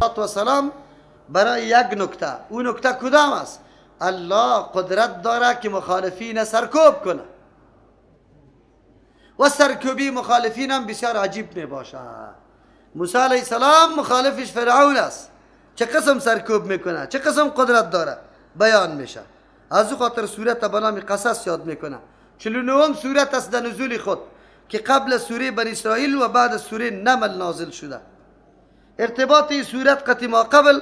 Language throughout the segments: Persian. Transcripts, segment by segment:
و سلام برای یک نکته. اون نکته کدام است؟ الله قدرت داره که مخالفین سرکوب کنه و سرکوبی مخالفین هم بسیار عجیب می باشه. موسی علیه السلام مخالفش فرعون است، چه قسم سرکوب میکنه، چه قسم قدرت داره بیان میشه. از او خاطر سورت به نام قصص یاد میکنه. 49 سورت است در نزول خود که قبل سوره بنی اسرائیل و بعد سوره نمل نازل شده. ارتباط این سورت قطع ما قبل،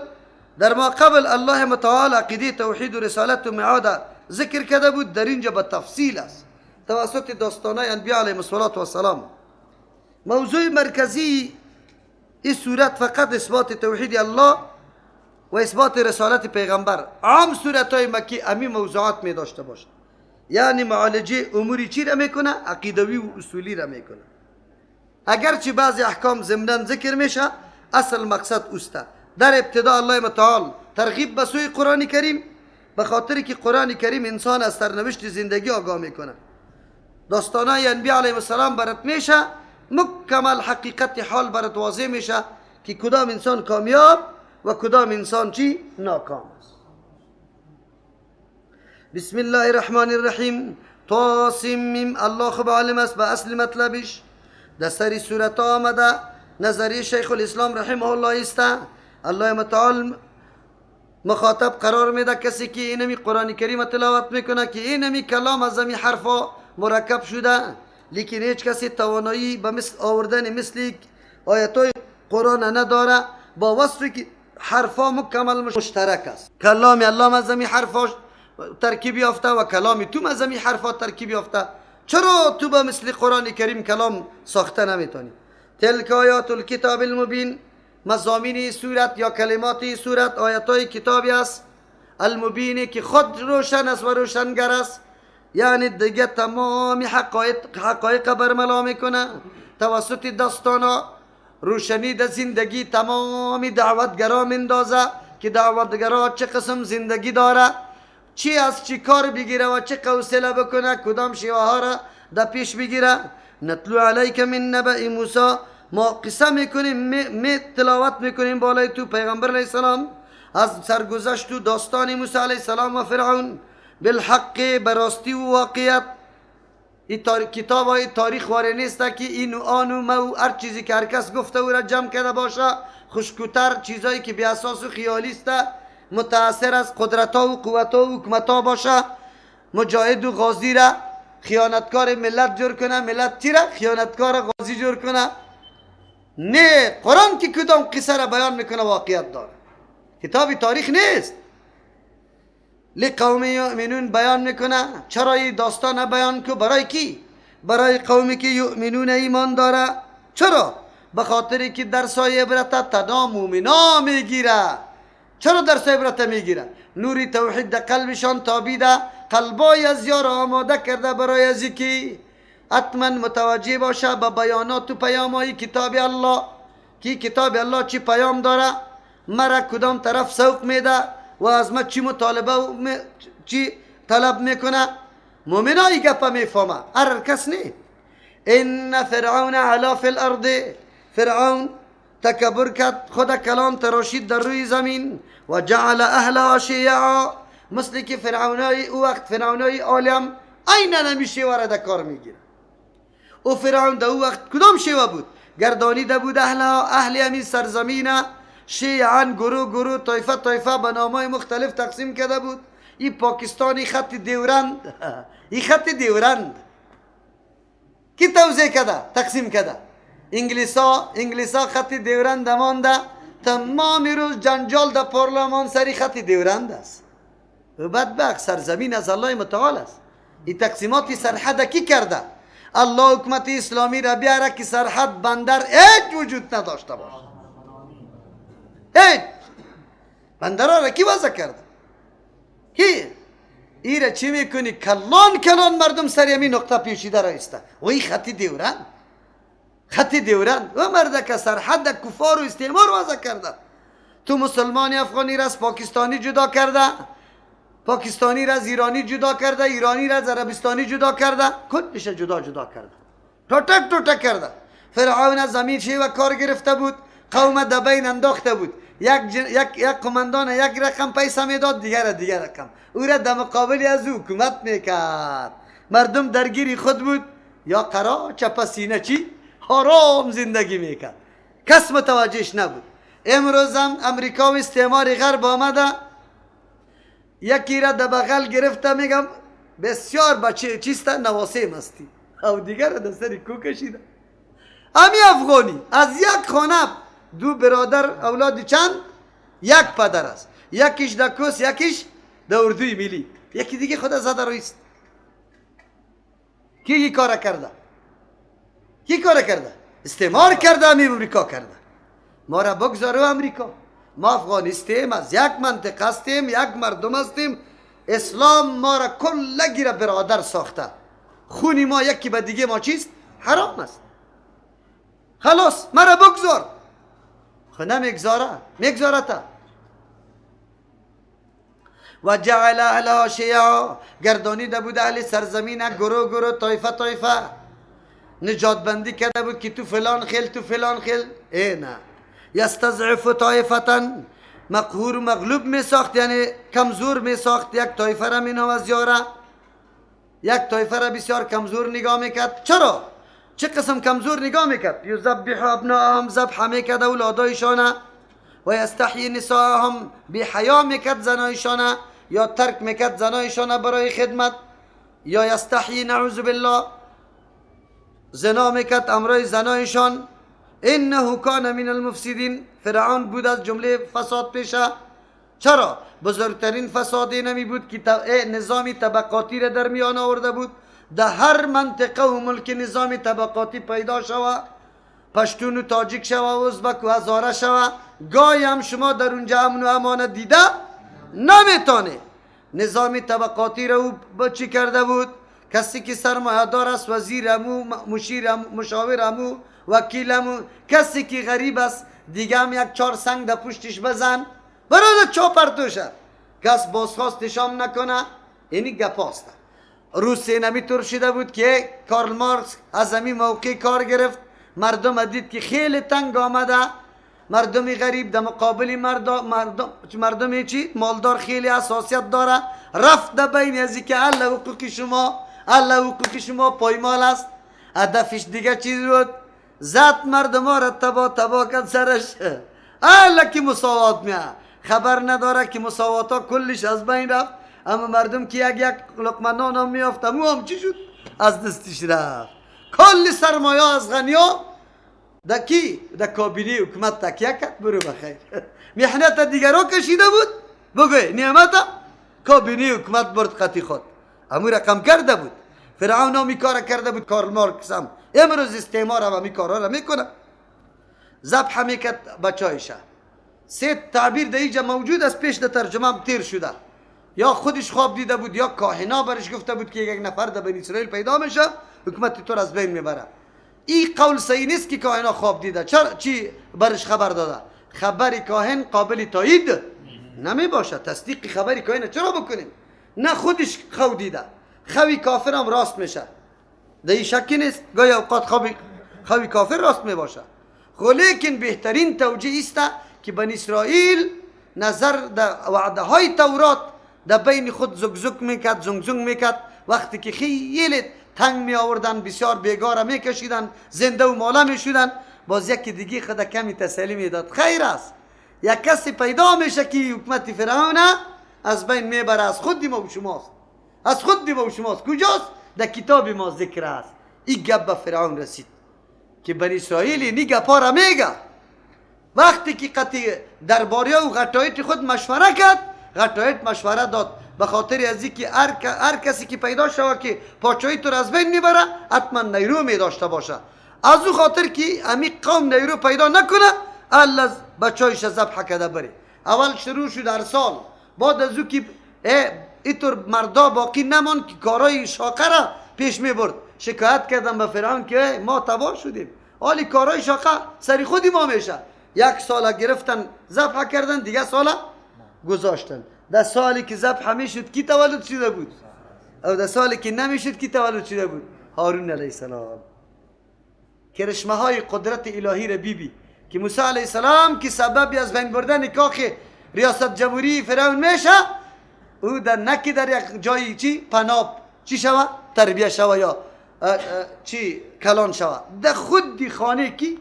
در ما قبل الله متعال عقیده توحید و رسالت و معاد ذکر کرده بود، در اینجا به تفصیل است توسط داستانای انبیاء علیهم الصلاة والسلام. موضوع مرکزی این سورت فقط اثبات توحید الله و اثبات رسالت پیغمبر. عام سورت های مکی امی موضوعات می داشته باشه، یعنی معالجه اموری چی را میکنه؟ عقیدوی و اصولی را میکنه. اگرچه بعضی احکام ضمناً ذکر میشه، اصل مقصد اوسته. در ابتدا الله متعال ترغیب به سوی قرآن کریم، به خاطر که قرآن کریم انسان از سرنوشت زندگی آگاه میکنه. داستانای انبیاء علیهم السلام برات میشه، مکمل حقیقت حال برات واضح میشه که کدام انسان کامیاب و کدام انسان چی ناکام است. بسم الله الرحمن الرحیم. طاسیم. الله خوب عالم است به اصل مطلبش. در سری سورت آمده نظریه شیخ الاسلام رحمه الله است. الله متعال مخاطب قرار میده کسی که اینمی قرآن کریم تلاوت میکنه که اینمی کلام از امی حرفا مرکب شده، لیکن هیچ کسی توانایی به مثل آوردن مثل آیتای قرآن نداره، با وصفی که حرفا مکمل مشترک است. کلام الله از امی حرفا ترکیب یافته و کلام تو از امی حرفا ترکیب یافته، چرا تو به مثل قرآن کریم کلام ساخته نمیتونی؟ تلک آیات الکتاب المبین. مضامین سورت یا کلمات سورت آیتای کتابی است المبینی که خود روشن است و روشنگر است، یعنی دیگه تمام حقایق برملا میکنه توسط داستانا. روشنی در زندگی تمام دعوتگرا مندازه که دعوتگرا چه قسم زندگی داره، چی از چی کار بگیره و چه قوسله بکنه، کدام شیوه ها را در پیش بگیره. نتلو علیک من نبأ موسی. ما قصه میکنیم، می تلاوت میکنیم بالای تو پیغمبر علیه السلام از سرگذشت و داستان موسی علیه السلام و فرعون بالحق، براستی و واقعیت. این کتاب های تاریخ واره نیست که این و آن و ما و هر چیزی که هر کس گفته او را جمع کرده باشه، خشکوتر چیزایی که بی اساس و خیالی است، متاثر از قدرت ها و قوت ها و حکومت ها باشه. مجاهد و غازی را خیانتکار ملت جور کنه، ملت چی را خیانتکار غازی جور کنه. نه، قرآن که کدام قصه را بیان میکنه واقعیت داره، کتاب تاریخ نیست. لقوم یؤمنون بیان میکنه. چرا این داستان بیان کو؟ برای کی؟ برای قومی که یؤمنون ایمان داره. چرا؟ به خاطر که درسای عبرت تدا مومنا میگیره. چرا درسای عبرت میگیره؟ نوری توحید در قلبشان تابیده، قلبای از یار آماده کرده برای از که حتما متوجه باشه به بیانات و پیامهای کتاب الله، که کتاب الله چی پیام داره، مرا کدام طرف سوق میده و از ما چی مطالبه و چی طلب میکنه. مؤمنای گپه میفهمه، هر کس نه. ان فرعون علا فی الارض. فرعون تکبر کرد، خود کلام تراشید در روی زمین و جعل اهلها شیعا. مثل که فرعونای او وقت، فرعونای عالم عینا همی شیوه را در کار میگیره. او فرعون در او وقت کدام شیوه بود؟ گردانیده بود اهلها، اهل همین سرزمین شیعا، گروه گروه، طایفه طایفه، به نامهای مختلف تقسیم کرده بود. این پاکستانی خط دیورند، این خط دیورند کی توزیع کرده، تقسیم کرده؟ انگلیسا خط دیورند مانده، تمام روز جنجال در پارلمان سری خط دیورند است. و بدبخت سرزمین از الله متعال است. این تقسیمات سرحد کی کرده؟ الله حکومت اسلامی را بیاره که سرحد بندر هیچ وجود نداشته باشه. هیچ بندرها را کی وضع کرده؟ کی؟ ایره چی میکنی؟ کلان کلان مردم سر همین نقطه پیچیده را ایسته و این خط دیورند، خط دیورند و مرده که سرحد کفار و استعمار وضع کرده. تو مسلمانی افغانی را از پاکستانی جدا کرده، پاکستانی را از ایرانی جدا کرده، ایرانی را از عربستانی جدا کرده، کلش جدا جدا کرده، توتک توتک کرده. فرعون از زمین شیوه کار گرفته بود، قوم در بین انداخته بود. یک قماندان یک رقم پیسه میداد، دیگر رقم. او را در مقابل از او حکومت میکرد. مردم درگیری خود بود یا قرا چپ سینه چی حرام زندگی میکرد، کس متوجهش نبود. امروز هم امریکا و استعمار غرب آمده، یکی را در بغل گرفته، میگم بسیار بچه چیست نواسه مستی، او دیگر را در سر کو کشیده. امی افغانی از یک خانه دو برادر اولاد چند یک پدر است، یکیش در کوس، یکیش در اردوی ملی، یکی دیگه خدا زده رویست. کی این کار کرده؟ کی کار کرده؟ استعمار کرده، امی امریکا کرده. ما را بگذارو امریکا، ما افغانستیم، از یک منطقه هستیم، یک مردم هستیم. اسلام ما را کلگی را برادر ساخته. خونی ما یکی به دیگه ما چیست؟ حرام است. خلاص مرا بگذار. خب نمیگذاره، میگذاره تا. و جعل اهلها شیعا، گردانیده بود اهل سرزمین گروه گروه، طایفه طایفه، نجات بندی کرده بود که تو فلان خیل، تو فلان خیل. ای نه، یستضعف طایفة، مقهور و مغلوب می ساخت، یعنی کمزور می ساخت یک طایفه را منهم از یاره، یک طایفه را بسیار کمزور نگاه میکرد. چرا؟ چه قسم کمزور نگاه میکرد؟ یذبح ابناءهم، ذبح میکرد اولادایشانه، و یستحیی نساءهم، بی حیا میکرد زنایشانه، یا ترک میکرد زنایشانه برای خدمت، یا یستحیی نعوذ بالله زنا میکرد امرای زنایشان. انه کان من المفسدین، فرعون بود از جمله فساد پیشه. چرا؟ بزرگترین فساد نمی بود که نظام طبقاتی را در میان آورده بود. در هر منطقه و ملک نظام طبقاتی پیدا شوه، پشتون و تاجیک شوه، ازبک و هزاره شوه، گاهی هم شما در اونجا امن و امان دیده نمیتونه. نظام طبقاتی را او چی کرده بود؟ کسی که سرمایه دار است وزیر امو، مشیر امو، مشاور امو، وکیل امو، کسی که غریب است دیگه هم یک چهار سنگ در پشتش بزن برای چاپرتوشه، کس بازخواستش هم نکنه. اینی گپ است. روسیه نمیطور شده بود که کارل مارکس از همین موقع کار گرفت. مردم دید که خیلی تنگ آمده، مردم غریب در مقابل مردم چی مالدار خیلی حساسیت داره. رفت در بین از که الله حقوق شما، الله حقوق شما پایمال است. هدفش دیگه چیز بود، زد مردم ها را تبا تبا کرد سرش. الله که مساوات میه، خبر نداره که مساوات ها کلش از بین رفت. اما مردم که یک یک لقمه نان هم میافت، امو هم چی شد؟ از دستش رفت. کل سرمایه از غنیا در کی؟ در کابینه حکومت تکیه کرد. برو بخیر. محنت دیگرها کشیده بود، بگوی نعمت کابینه حکومت برد قطی خود. امو رقم کرده بود. فرعون هم کار کرده بود، کارل مارکس هم. امروز استعمار هم همی کارها را میکنه. ذبح میکرد بچایشه. سه تعبیر در اینجا موجود است، پیش در ترجمه هم تیر شده. یا خودش خواب دیده بود، یا کاهنا برش گفته بود که یک نفر در بنی اسرائیل پیدا میشه حکومت تو از بین میبره. این قول صحیح نیست که کاهنا خواب دیده. چرا چی برش خبر داده؟ خبر کاهن قابل تایید نمی باشه. تصدیق خبر کاهن چرا بکنیم؟ نه خودش خو دیده، خوی کافر هم راست میشه، در این شکی نیست. گاهی اوقات خوی کافر راست می باشه. لیکن بهترین توجیه است که بنی اسرائیل نظر در وعده های تورات در بین خود زگزگ میکرد، زنگ میکرد. وقتی که خیلی تنگ می آوردن، بسیار بیگاره میکشیدن، زنده و ماله میشدن، باز یکی دیگه خود کمی تسلی میداد. خیر است، یک کسی پیدا میشه که حکومت فرعون از بین میبره. از خود ما و شماست، از خود ما و شماست. کجاست؟ در کتاب ما ذکر است. این گپ به فرعون رسید که بنی اسرائیل اینی گپا را میگه. وقتی که قطعی درباری و غطایت خود مشوره کرد، غطایت مشوره داد به خاطر از اینکه هر کسی که پیدا شوه که پاچایی تو را از بین میبره حتما نیرو می داشته باشه. از او خاطر که امی قوم نیرو پیدا نکنه، الله بچایش ذبح کرده بره. اول شروع شد هر سال، بعد از او که اینطور مردا باقی نمان که کارای شاقه را پیش می برد. شکایت کردم به فرعون که ما تباه شدیم، حالی کارای شاقه سری خودی ما میشه. یک سال گرفتن ذبح کردن، دیگه سال گذاشتن. در سالی که ذبح میشد کی تولد شده بود؟ او در سالی که نمیشد کی تولد شده بود؟ هارون علیه السلام. کرشمه های قدرت الهی را بیبی. که موسی علیه السلام که سبب از بین بردن کاخ ریاست جمهوری فرعون میشه، او در نکی در یک جایی چی پناه چی شوه تربیه شوه یا چی کلان شوه در خود خانه کی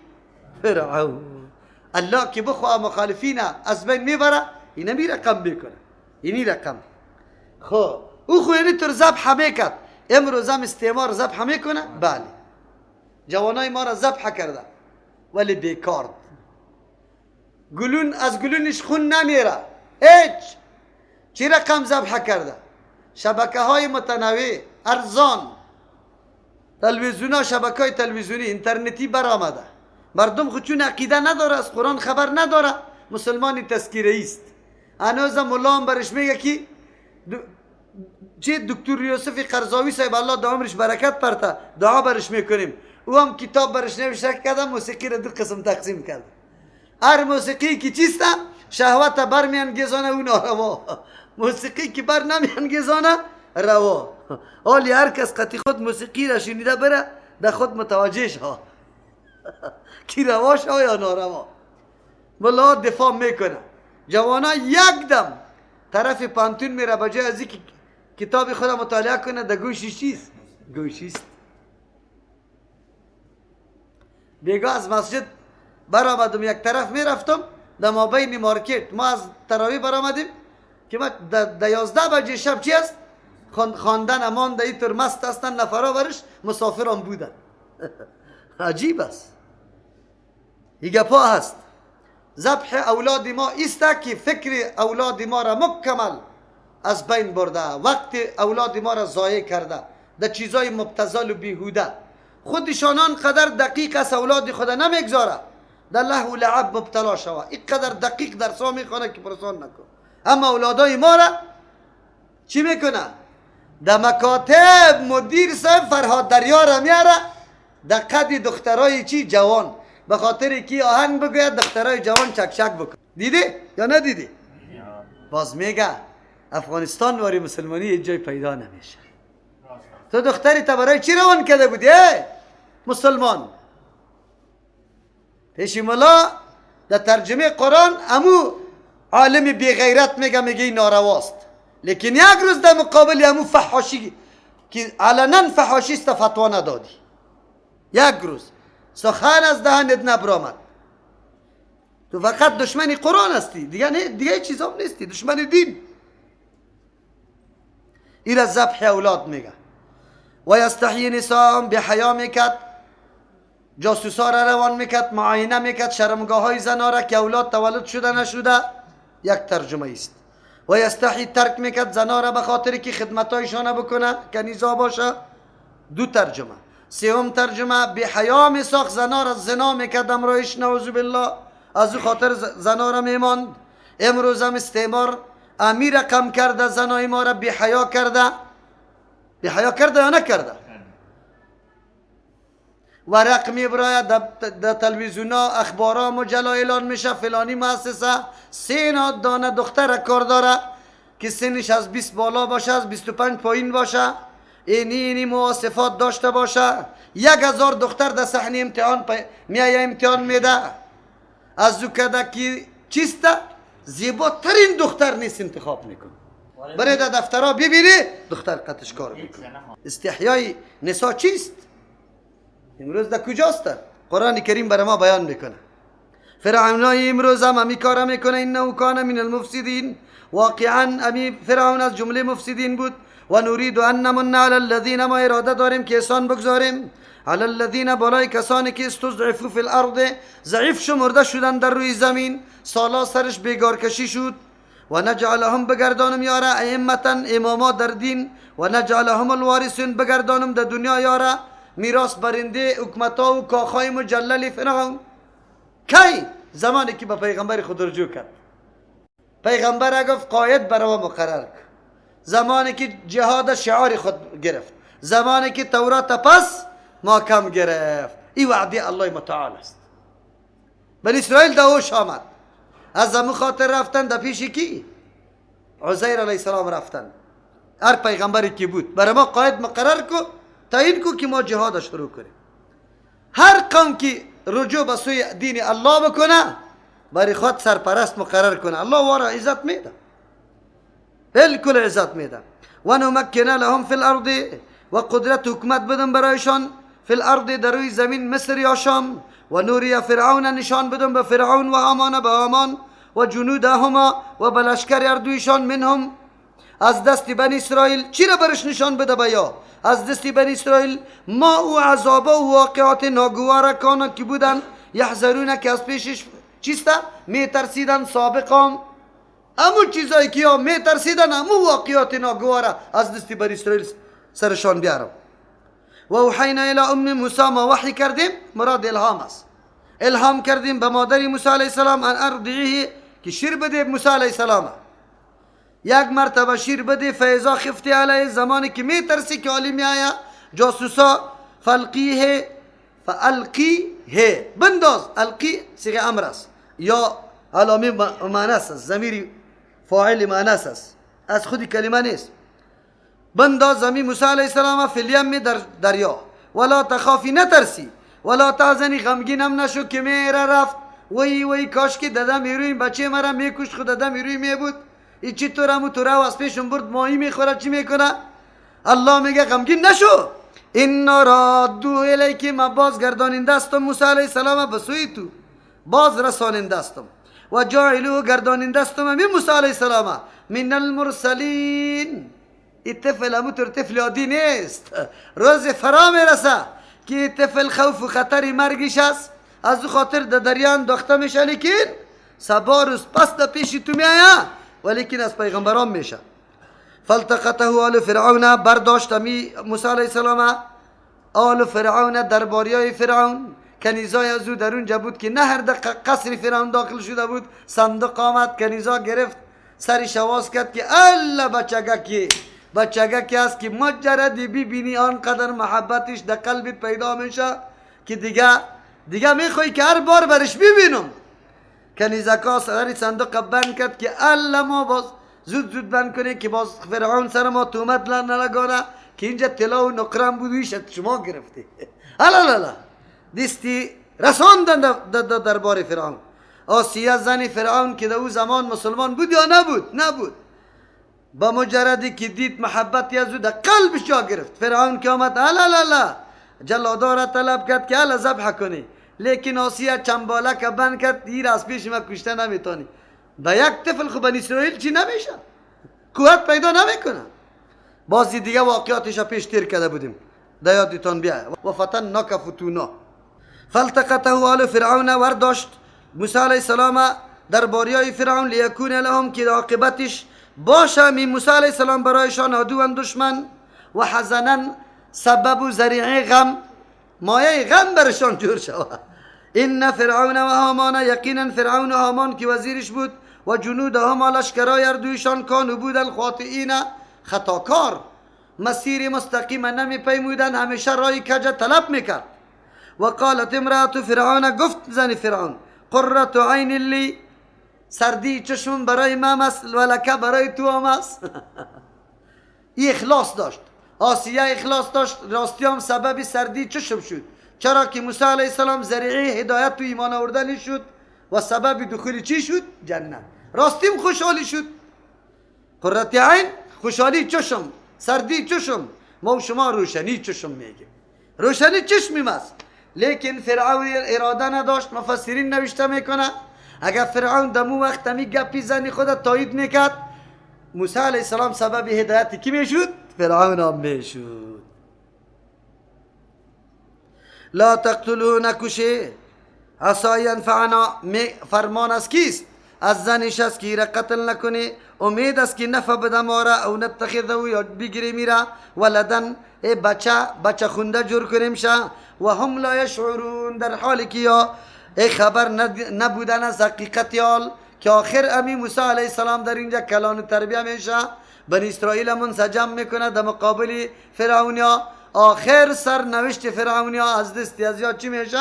فرعون. الله که بخواه مخالفین از بین میبره اینه می رقم میکنه، اینی رقم. خب او خو یعنی تر ذبح میکرد. امروز هم استعمار ذبح میکنه؟ بله، جوانای ما را ذبح کرده ولی بیکار. گلون از گلونش خون نمیره هیچ. چی رقم ذبح کرده؟ شبکه های متنوع ارزان، تلویزیون ها، شبکه های تلویزیونی اینترنتی برآمده. مردم خود چون عقیده نداره، از قرآن خبر نداره، مسلمان تذکیره است. هنوز ملا هم برش میگه که چه دکتر یوسف قرضاوی صاحب الله در عمرش برکت پرته، دعا برش میکنیم، او هم کتاب برش نوشته کرده، موسیقی را دو قسم تقسیم کرده. هر موسیقی که چیست شهوت برمیانگیزانه او ناروا، موسیقی که بر نمیانگیزانه روا. حالی هر کس قطعی خود موسیقی را شنیده بره در خود متوجه شه کی روا شه یا ناروا. ملا دفاع میکنه. جوانا یک دم طرف پانتون میره، بجای از اینکه کتاب خود مطالعه کنه در گوشش چیست؟ گوشیست. بیگاه از مسجد برآمدم، یک طرف میرفتم در مابین مارکت، ما از تراویح برآمدیم که ما در 11 بجه شب چی است؟ خواندن امان در اینطور مست هستن نفرا برش مسافران بودن. عجیب است. این گپا هست. ذبح اولاد ما ایست که فکر اولاد ما را مکمل از بین برده، وقت اولاد ما را ضایع کرده در چیزای مبتذل و بیهوده. خودشان آنقدر دقیق از اولاد خود نمیگذاره در لهو و لعب مبتلا شوه، اینقدر دقیق درسا میخوانه که پرسان نکن. اما اولادای ما را چی میکنه؟ در مکاتب مدیر صاحب فرهاد دریا را میاره در قد دخترای چی جوان، به خاطر کی آهنگ بگوید دخترای جوان چک چک بکن. دیدی یا ندیدی؟ باز میگه افغانستان واری مسلمانی هیچ جای پیدا نمیشه. تو دختری تا برای چی روان کرده بودی ای مسلمان؟ پیش ملا در ترجمه قرآن امو عالم بی غیرت میگه، میگه این نارواست، لیکن یک روز در مقابل امو فحاشی که علنا فحاشی است فتوا ندادی. یک روز سخن از دهنت نبرآمد. تو فقط دشمن قرآن هستی دیگه، نه دیگه چیز هم نیستی، دشمن دین. این از ذبح اولاد میگه. و یستحیی نساء، به حیا میکرد، جاسوسا را روان میکرد، معاینه میکرد شرمگاه های زنا را که اولاد تولد شده نشده. یک ترجمه است. و یستحیی ترک میکرد زنا را به خاطر که خدمتایشان بکنه کنیزا باشه. دو ترجمه. سوم ترجمه به حیا میساخت زنا را، زنا میکرد امرایش نعوذ بالله، از او خاطر زنا را میماند. امروز هم استعمار امیر رقم کرده زنای ما را بی حیا کرده. بی حیا کرده یا نکرده؟ ورق میبراید در تلویزیون ها، اخبارا مجله اعلان میشه فلانی مؤسسه 3 دانه دختر کار داره که سنش از 20 بالا باشه، از 25 پایین باشه، اینی مواصفات داشته باشه. 1000 دختر در صحنه امتحان میایه امتحان میده. از او کده که چیسته زیباترین دختر نیست انتخاب میکنه. برای در دفترها ببینی دختر قطش کار میکنه. استحیای نسا چیست؟ امروز در کجاست؟ قرآن کریم برای ما بیان میکنه. فرعونای امروز هم امی کار میکنه. انه کان من المفسدین. واقعا امی فرعون از جمله مفسدین بود. و نرید ان نمن علی الذین، ما اراده داریم که احسان بگذاریم علی الذین، بالای کسانی که استضعفوا فی الارض، ضعیف شمرده شدن در روی زمین، سالا سرش بیگار کشی شد. و نجعلهم بگردانم یاره ائمه، اماما در دین. و نجعلهم الوارثین، بگردانم در دنیا یاره میراث برنده حکومت‌ها و کاخهای مجلل فرعون. کی؟ زمانی که به پیغمبر خود رجوع کرد. پیغمبر گفت قاید برای مقرر کن. زمانی که جهاد شعار خود گرفت، زمانی که تورات پس ما کم گرفت. این وعده الله متعال است. بنی اسرائیل دوش آمد، از زمین خاطر رفتن در پیش کی؟ عزیر علیه السلام رفتن. هر پیغمبری که بود برای ما قاید مقرر کو، تعیین کو که ما جهاد شروع کنیم. هر قوم که رجوع به سوی دین الله بکنه، برای خود سرپرست مقرر کنه، الله وارا عزت میده، بالکل عزت میده. و نمکن لهم فی الارض، و قدرت حکومت بدم برایشان، فی الارض در روی زمین مصر یا شام، و نوری فرعون نشان بدم به فرعون و هامان به هامان و جنودهما و به لشکر اردویشان، منهم از دست بنی اسرائیل. چی را برش نشان بده بیا؟ از دست بنی اسرائیل ما او عذاب و واقعات ناگواره کانو که بودن، یحذرون که از پیشش چیسته؟ میترسیدن سابقا، امو چیزایی که یا میترسیدن امو واقعات ناگواره از دست بنی اسرائیل سرشان بیارم. و اوحینا الی ام موسی، ما وحی کردیم، مراد الهام است، الهام کردیم به مادر موسی علیه السلام، ان ارضعیه که شیر بده موسی علیه السلام، یک مرتبه شیر بده، فاذا خفتی علیه، زمانی که میترسی که عالی میآید جاسوسا، فالقیه فالقیه بنداز، القی صیغه امر است یا علامه مؤنث است، ضمیر فاعل مؤنث است، از خود کلمه نیست. بنداز زمین موسی علیه السلام فی الیم در دریا، ولا تخافی نترسی، ولا تحزنی غمگین هم نشو که میره رفت، وی وی کاش که دادم میروی بچه مرا میکش، خود دادم میروی میبود، ای چی تو رمو تو رو از پیشم برد، ماهی میخوره چی میکنه؟ الله میگه غمگین نشو، انا رادوه الیک، ما باز گرداننده استم موسی علیه السلام به سوی تو، باز رساننده استم، و جاعلوه گرداننده استم می موسی علیه السلام من المرسلین. این طفل همو طور طفل عادی نیست، روز فرا میرسه که طفل خوف و خطر مرگش است، از او خاطر در دریا انداخته میشه، لیکن سبا روز پس در پیش تو میآید، ولیکن از پیغمبران میشه. فالتقطه آل فرعون، برداشت می موسی علیه السلام آل فرعون درباریای فرعون، کنیزای از او در اونجا بود که نهر در قصر فرعون داخل شده بود، صندوق آمد کنیزا گرفت، سرش آواز کرد که الله بچگکی، بچگکی است که مجردی ببینی آنقدر محبتش در قلبت پیدا میشه که دیگه میخوای که هر بار برش ببینم. کنیزکا سر صندوق بند کرد که الله ما باز زود زود بند کنه که باز فرعون سر ما تهمت نلگانه که اینجا طلا و نقره بود و شما گرفتی. الا لا دستی رساندن در دربار فرعون. آسیه زن فرعون که در او زمان مسلمان بود یا نبود؟ نبود. با مجردی که دید محبتی از او در قلبش جا گرفت. فرعون که آمد الا لا لا جلادار را طلب کرد که الا ذبح کنی، لیکن آسیه چنباله که بند کرد، ایر از پیش ما کشته نمیتونی. با یک طفل خب بنی اسرائیل چی نمیشه، قوت پیدا نمیکنه. بازی دیگه واقعاتش پیش تیر کرده بودیم، در یادتان بیایه. و فتناک فتونا. فالتقطه آل فرعون، ورداشت موسی علیه السلام درباریای فرعون، لیکون لهم که عاقبتش باشه می موسی علیه السلام برایشان عدو دشمن، و حزنا سبب و ذریعه غم، مایه غم برشان جور شود. ان فرعون و هامان، یقینا فرعون و هامان که وزیرش بود، و جنودهما لشکرای اردویشان، کانوا بودن خاطئین خطاکار، مسیر مستقیم نمی پیمودن، همیشه رای کج طلب میکرد. و قالت امرأة فرعون، گفت زن فرعون، قرة عین لی، سردی چشم برای من است، ولکه برای تو هم است. ای اخلاص داشت، آسیه اخلاص داشت، راستی هم سبب سردی چشم شد، چرا که موسی علیه السلام ذریعه هدایت و ایمان آوردن شد و سبب دخول چی شد؟ جنت. راستیم خوشحالی شد، قرة عین خوشحالی چشم، سردی چشم، ما و شما روشنی چشم میگیم، روشنی چشمیم است. لیکن فرعون اراده نداشت. مفسرین نوشته میکنه اگر فرعون دمو وقت همی گپی زنی خود تایید میکرد، موسی علیه السلام سبب هدایت کی میشد؟ فرعون هم میشد. لا تقتلوه، نکشه، عسی ینفعنا، فرمان از کیست؟ از زنش است که را قتل نکنی، امید است که نفع بده ما را، او نتخذه یا بگیری میره ولدن، ای بچه، بچه خونده جور کنیم شه، و هم لا یشعرون، در حالی که یا ای خبر نبودن از حقیقت حال که آخر امی موسی علیه السلام در اینجا کلان تربیه میشه، بنی اسرائیل منسجم میکنه در مقابل فرعونیا، آخر سرنوشت فرعونیا از دستی از یا چی میشه؟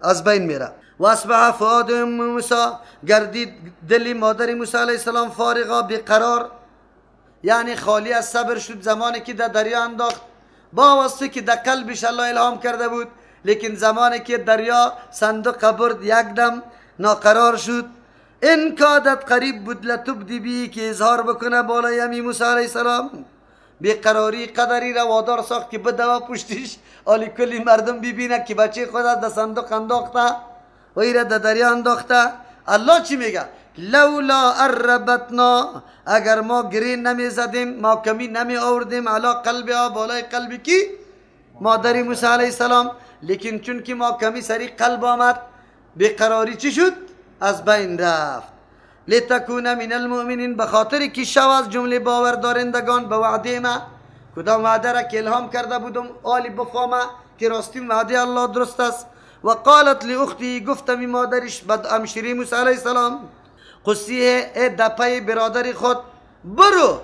از بین میره. و اصبح فؤاد ام موسی، گردید دل مادر موسی علیه السلام فارغا بیقرار، یعنی خالی از صبر شد زمانی که در دریا انداخت، با واسطه که در قلبش الله الهام کرده بود، لیکن زمانی که دریا صندوق برد یک دم ناقرار شد. ان کادت قریب بود لتبدی بی که اظهار بکنه بالای امی موسی علیه السلام. بیقراری قدری را وادار ساخت که بدوا پشتش آلی کلی مردم ببینه که بچه خود در صندوق انداخته و ایره در دریا انداخته. الله چی میگه؟ لولا اربتنا، اگر ما گری نمی زدیم، ما کمی نمی آوردیم علی قلبها، بالای قلب کی؟ مادر موسی علیه السلام. لیکن چون که ما کمی سری قلب آمد، بیقراری چی شد؟ از بین رفت. لتکون من المؤمنین، به خاطر که شو از جمله باور دارندگان به وعده ما. کدام وعده را که الهام کرده بودم آلی بفهمه که راستی وعده الله درست است. و قالت لاختی، گفتم مادرش بد امشری موسی علیه السلام، قصیه ای دپای برادر خود برو،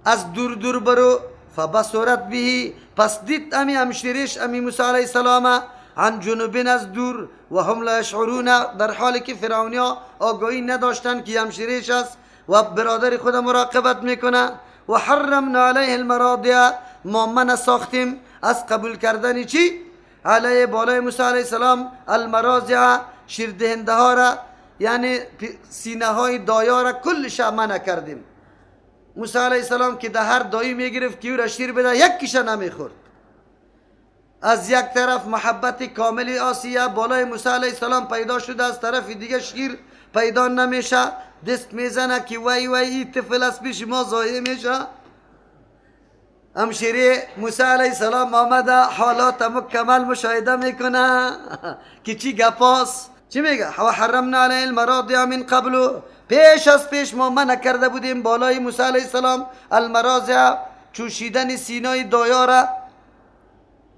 از دور دور برو. فبصرت به، پس دید امی امشریش امی موسی علیه السلام عن جنوبین از دور، و هم لا یشعرون، در حالی که فرعونیا آگاهی نداشتن که همشیرش است و برادر خود مراقبت میکنه. و حرمنا علیه المراضع، ما من ساختیم از قبول کردن چی؟ علیه بالای موسی علیه السلام المراضع، شیردهنده ها را، یعنی سینه های دایا را کلش منع کردیم. موسی علیه السلام که ده هر دایی میگرفت که او را شیر بده، یک کیشه نمیخورد. از یک طرف محبت کامل آسیه بالای موسی علیه السلام پیدا شده، از طرف دیگه شیر پیدا نمیشه، دست میزنه که وای وای این طفل از پیش ما ضایع میشه. همشیری موسی علیه السلام آمده حالات مکمل مشاهده میکنه که چی گپاس، چی میگه؟ و حرمنا علیه المراضع من قبل، پیش از پیش ما منع کرده بودیم بالای موسی علیه السلام المراضع، چوشیدن سینای دایاره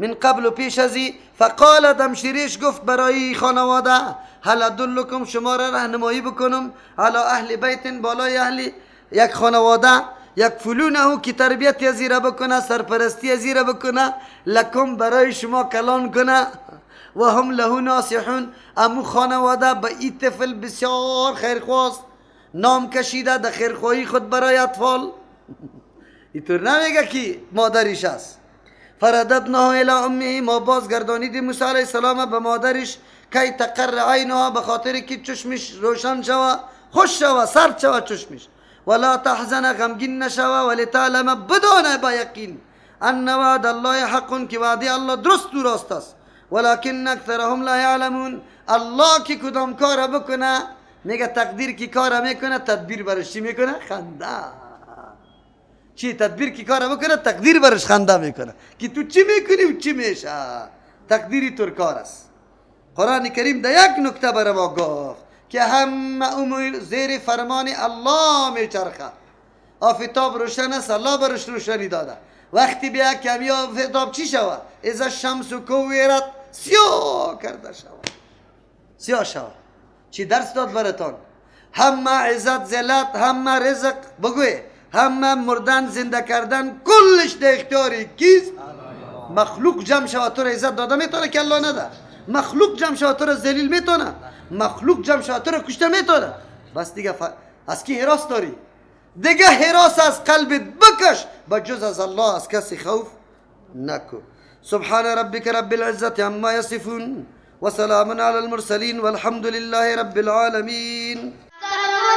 من قبل و پیش ازی. فقالت، همشیریش گفت برای خانواده، هل ادلکم، شما را راهنمایی بکنم علی اهل بیت، بالای اهل یک خانواده، یک فلونه که تربیت ازی را بکنه، سرپرستی ازی را بکنه، لکم برای شما کلان کنه، و هم له ناصحون. امو خانواده به این طفل بسیار خیرخواست، نام کشیده در خیرخواهی خود برای اطفال. اینطور نمیگه که مادرش است. فرددناه الی امه، ما بازگردانیدیم موسی علیه السلام به مادرش، کی تقر عینها، به خاطر که چشمش روشن شوه، خوش شوه، سرد شوه چشمش، ولا تحزن، غمگین نشوه، ولتعلم، بدانه با یقین، ان وعد الله حق، که وعده الله درست و راست است، ولكن اکثرهم لا یعلمون. الله که کدام کار بکنه، میگه تقدیر کی کار میکنه، تدبیر برش چی میکنه؟ خنده. چی تدبیر کی کار بکنه، تقدیر برش خنده میکنه که تو چی میکنی و چی میشه، تقدیری تور کار است. قرآن کریم در یک نکته بر ما گفت که همه امور زیر فرمان الله میچرخه. آفتاب روشن است، الله برش روشنی داده. وقتی بیا کمی آفتاب چی شوه؟ اذا الشمس کوورت، سیاه کرده شوه، سیاه شوه. چی درس داد براتان؟ همه عزت ذلت، همه رزق بگوی، همه مردن زنده کردن، کلش در اختیار کیست؟ مخلوق جمع شوه تو را عزت داده میتونه که الله نده. مخلوق جمع شوه تو را ذلیل میتونه. مخلوق جمع شوه تو را کشته میتونه. بس دیگه از کی حراس داری؟ دیگه حراس از قلبت بکش، بجز از الله از کسی خوف نکن. سبحان ربک رب العزة عما یصفون وسلام علی المرسلین والحمد لله رب العالمین.